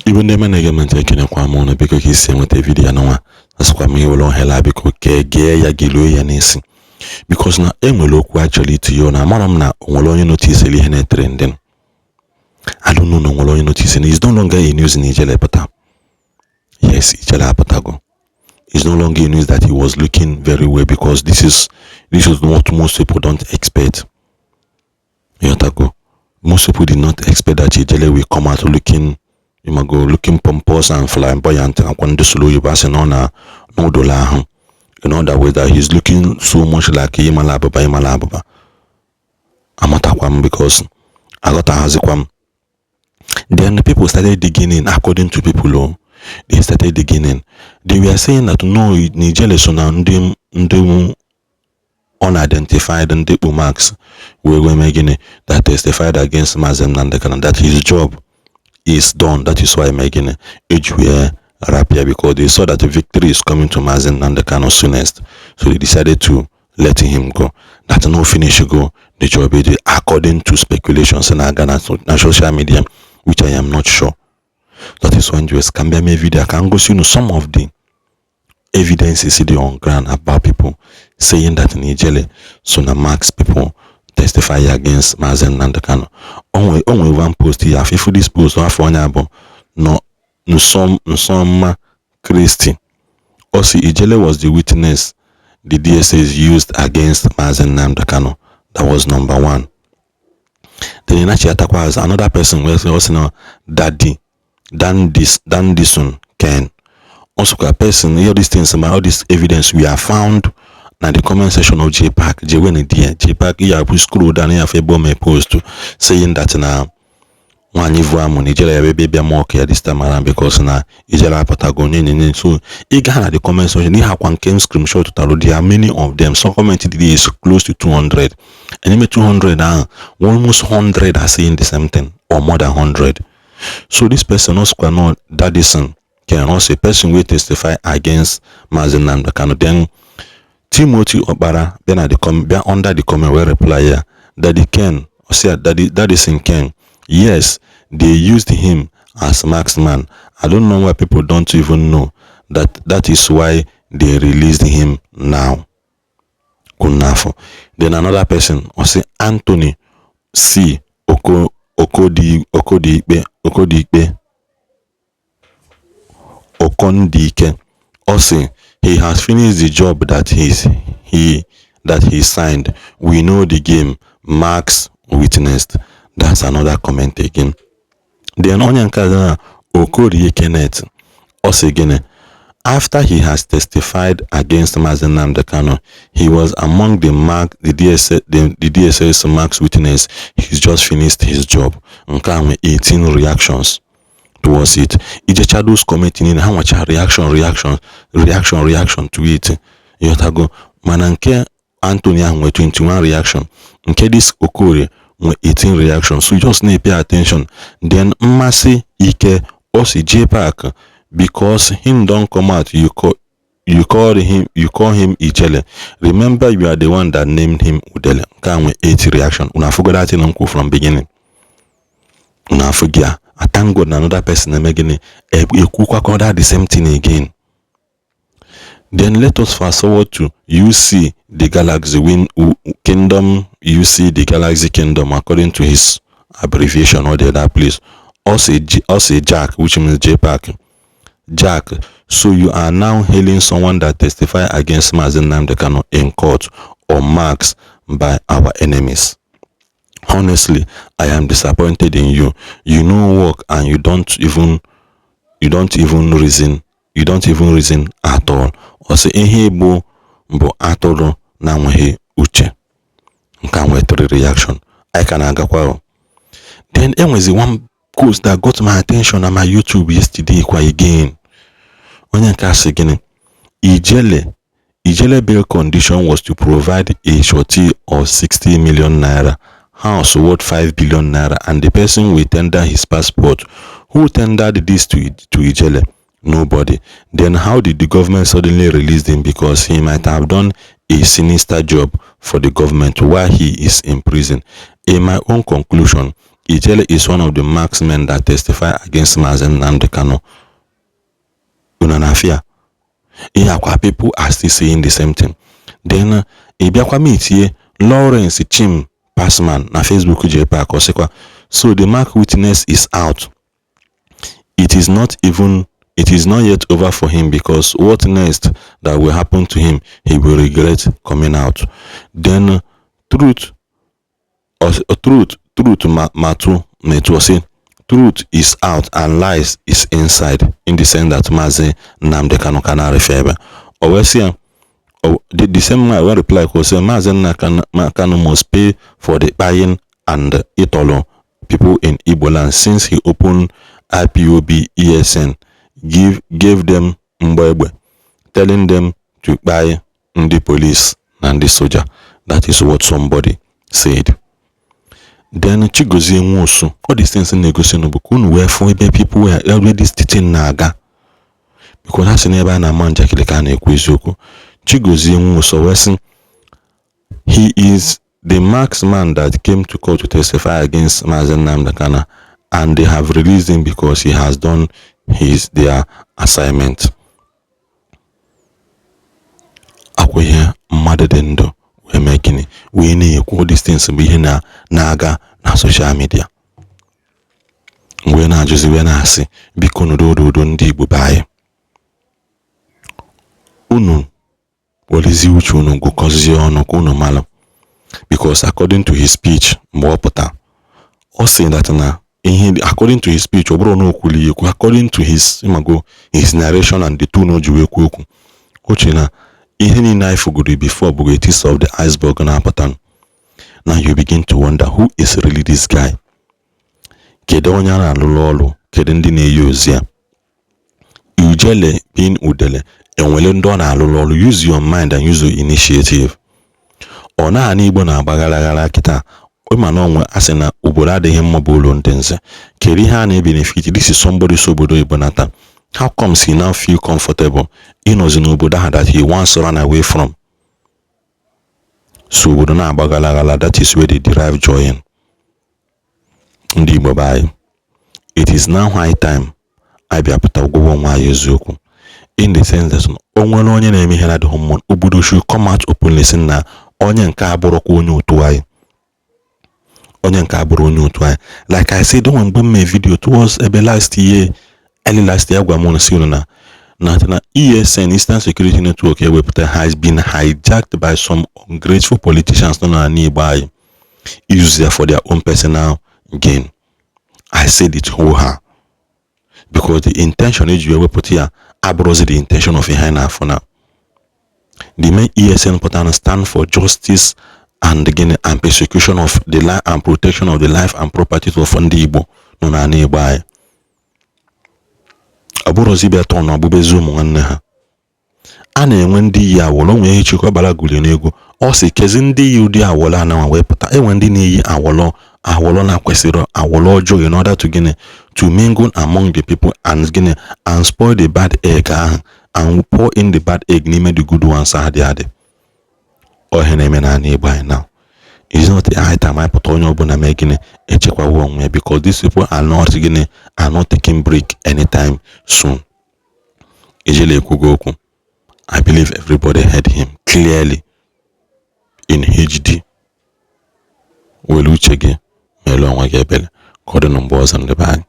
Igbo ndị ọma na-ege m ntị, ekenekwa m ụnụ. Biko, ka isi enweta video ya n'nwa, asịkwa m iwere ohere a, biko, kee gee ya, geluo ya n'isi, because na e nwere okwu a chọrọ itinye ụnụ. Amara m na o nwere onye notice ihe na-etrending. I don't know na o nwere onye notice na it's no longer a news na Ijele pụta. Yes, Ijele apụtago. It's no longer a news that he was looking very well, because this is what most people don't expect. Ịghọtago? Most people did not expect that Ijele will come out looking, ịmago, looking pompous and flamboyant. Akwa ndị soro oyibo asị na ọ na n'ụdụla ahụ. In other words, that he's looking so much like ịmala abụba, ịmala abụba. Amatakwa m, because aghọtaghazikwa m. Then the people started digging in. According to people, oh, they started digging in. They were saying that no, Ijele so na ndị unidentified, ndị kpu mask wee mee gịnị, that testified against Mazi Nnamdi Kanu, that his job is done. That is why mee gịnị, eji wee rapia, because they saw that the victory is coming to Mazi Nnamdi Kanu soonest, so they decided to let him go, that no finish go the job. It according to speculations na-aga na social media, which I am not sure. That is when just ka m bịa mee video ka m gosi unu some of the evidences dị on ground about people saying that Ijele so na mask people testify against Mazi Nnamdi Kanu. O nwere one post ya ifu. This post afọ onye abụ nọ Nsọmma Christy. Ọ sị Ijele was the witness the DSS used against Mazi Nnamdi Kanu. That was number one. Then ịnachiatakwa azụ, another person wee sị, ọ sị na Daddy Dandis Dandison Ken also a person. All these things, all this evidence we are found na the comment section of JPAC. Jewe na there JPAC ya bụ scroll down ya ebe o mee post saying that na nwaanyị vu amụ na Ijele ya ebe bịa mock ya this time around, because na Ijele apụtago nye nye nye. So ị gaa na the comment section, ihe akwa nke m screenshot tara, there are many of them. Some comment dị is close to 200, and n'ime 200 ahụ, almost 100 are saying the same thing or more than 100. So this person also no Dadison can also a person wey testify against Mazi Nnamdi Kanu. Then Timothy Okpara bịa na the com bịa under the comment wey reply ya, Daddy Ken say, Daddy Dadison Ken, yes, they used him as marksman. I don't know why people don't even know that. That is why they released him now. Kunafo. Then another person say Anthony C Oko Okodi Okodiikpe Okodiikpe Okondike. Ọ sị he has finished the job that he signed. We know the game. Max witnessed. That's another comment again. Then onye nke a na Okorie Kenneth, ọ sị gịnị? After he has testified against Mazi Nnamdi Kanu, he was among the mark the DSS, the DSS mask witness. He's just finished his job. Nke a nwe 18 reactions towards it. Ijecha those comment niile, ha nwecha reaction, reaction, reaction, reaction to it. Ịghọtago? Mana nke Anthony ahụ nwe 21 reaction, nke this Okorie nwe 18 reaction. So you just need pay attention. Then Mmasị Ike ọ sị JPAC, because him don come out, you call him Ijele. Remember, you are the one that named him Udele. Nke a nwe 8 reaction. Unu afụgo that thing m kwuru from beginning? Unu afụgo ya? I thank God na another person eme gịnị, ekwukwa that the same thing again. Then let us fast forward to UC the Galaxy Win Kingdom, UC the Galaxy Kingdom, according to his abbreviation or the other place. Also Jack, which means JPAC. Jack, so you are now hailing someone that testify against Mazi Nnamdi Kanu in court or marks by our enemies. Honestly, I am disappointed in you. You know work and you don't even reason, you don't even reason at all. Ọ sị ihe Igbo bụ atụrụ na-enweghị uche. Nke a nwetara reaction. Anyị ka na-agakwa. Then enwezi one quote that got my attention on my YouTube yesterday kwa again. Onye nke a sị gịnị? Ijele bail condition was to provide a surety of 60 million naira, house worth 5 billion naira, and the person will tender his passport. Who tendered this to Ijele? Nobody. Then how did the government suddenly release him? Because he might have done a sinister job for the government while he is in prison. In my own conclusion, Ijele is one of the marksmen that testify against Mazi Nnamdi Kanu. Unu na-afịa ihe akwa. People are still saying the same thing. Then ị bịakwa meetie Lawrence Chim Passman na Facebook JPAC, ọ sịkwa, "So the mark witness is out. It is not even, it is not yet over for him, because what next that will happen to him, he will regret coming out." Then truth or truth matu metu say truth is out and lies is inside, in the sense that Mazi Nnamdi Kanu ka na-refer ebe o wee sị ya. The same man wey reply ko say Mazi Nnamdi Kanu must pay for the buying and ịtọrọ people in Igbo land since he opened IPOB ESN, gave them mgba egbe, telling them to kpai ndị police na ndị soja. That is what somebody said. Then Chigozie Nwosu, all these things na-egosi bụ ka unu wee fụ ebe people were, ebe this thing na-aga, because ha si n'ebe a na-ama njakịrị ka a na-ekwu eziokwu. Chigozie Nwosu wee sị, "He is the marksman that came to court to testify against Mazi Nnamdi Kanu, and they have released him because he has done his their assignment." Akwa ihe mmadụ dị ndụ wee mee gịnị wee na-ekwu. All these things bụ ihe na-aga na social media. Wee na-ajụzi, wee na-asị, biko nụrụ ododo ndị Igbo be anyị, unu werezi uche unu gụkọzie ọnụ ka unu malụ, because according to his speech mgbe ọ pụta, ọ sị that na ihe, according to his speech, ọ bụrụ na o kwuru ya ekwu, according to his, ịmago, his narration and the tone o ji wee kwu okwu, o che na ihe niile anyị fugoro before bụ a tip of the iceberg na-apụta. Now you begin to wonder, who is really this guy? Kedu onye a na-alụrụ ọrụ? Kedu ndị na-eyi ozi ya? Ijele being udele, enwere ndị ọ na-alụrụ ọrụ? Use your mind and use your initiative. Ọ naanị Igbo na-agba gara kịta, ịma na onwe a sị na obodo adịghị mma bụ ụlọ ndị nze. Kedu ihe a na-ebenefit? This is somebody so obodo oyibo nata. How comes he now feel comfortable ịnọzi n'obodo ahụ that he once ran away from? So obodo na-agba gara gara, that is where they derive joy in. Ndị Igbo be anyị, it is now high time anyị bịapụta gwụwa onwe anyị eziokwu, in the sense that o nwere onye na-eme ihe na-adịghị mma, obodo should come out openly sị na onye nke a bụrụkwa onye otu anyị, onye nke a bụrụ onye otu anyị. Like I said, onwe mgbe m mee video towards ebe last year, early last year, agwa m si unu na ESN, Eastern Security Network, ewepụta has been hijacked by some ungrateful politicians nọ n'ala Igbo anyị, use ya for their own personal gain. I said it whole ha, because the intention eji ewepụta ya abụrụzi the intention of ihe anyị na-afụ na the main ESN pụtara stand for justice and gịnị and persecution of the life and protection of the life and property of ndị Igbo nọ n'ala Igbo anyị. Ọ bụrụzi bịa tọọ na ọgbụbezi ụmụ nwanne ha a na-enwe ndị yi awọrọ onwe ihe Chukwu gụrie n'egwu. Ọ sị kezi ndị yi ụdị awọrọ anawa wee pụta enwe ndị na-eyi awọrọ, awọrọ na kwesịrị awọrọ ọjọọ, in order to gịnị, to mingle among the people and gịnị and spoil the bad egg ahụ and pour in the bad egg n'ime the good ones ahụ dị adị. Ọhịa na-eme n'ala Igbo anyị now is not the high time anyị pụta, onye ọbụla mee gịnị, echekwawa onwe ya, because these people are not gịnị, are not taking break anytime soon. Ijele ekwugo okwu. I believe everybody heard him clearly in HD. Were uche gị mere onwe gị ebere. Ka ọ dị na mgbe ọzọ, ndị be anyị.